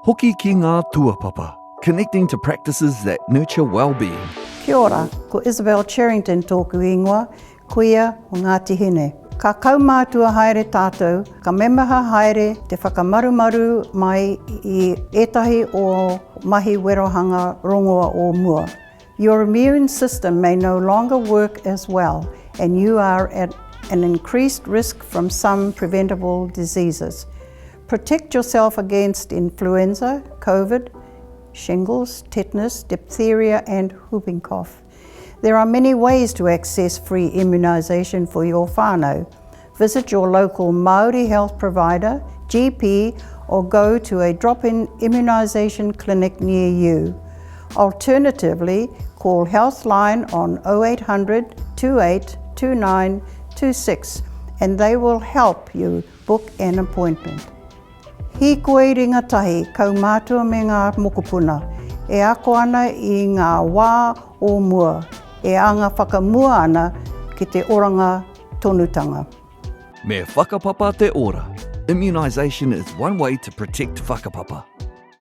Hoki ki ngā tuapapa, connecting to practices that nurture wellbeing. Kia ora, ko Isabel Cherrington tōku ingoa, kuia o Ngāti Hine. Ka kaumātua haere tātou, ka memeha haere te whakamarumaru mai i ētahi o mahi werohanga rongoa o mua. Your immune system may no longer work as well and you are at an increased risk from some preventable diseases. Protect yourself against influenza, COVID, shingles, tetanus, diphtheria and whooping cough. There are many ways to access free immunisation for your whānau. Visit your local Māori health provider, GP, or go to a drop-in immunisation clinic near you. Alternatively, call Healthline on 0800 28 29 26 and they will help you book an appointment. Hīkoi ringatahi, kaumātua me ngā mokopuna, e ako ana i ngā wā o mua, e anga whakamua ana ki te oranga tonutanga. Me whakapapa te ora. Immunisation is one way to protect whakapapa.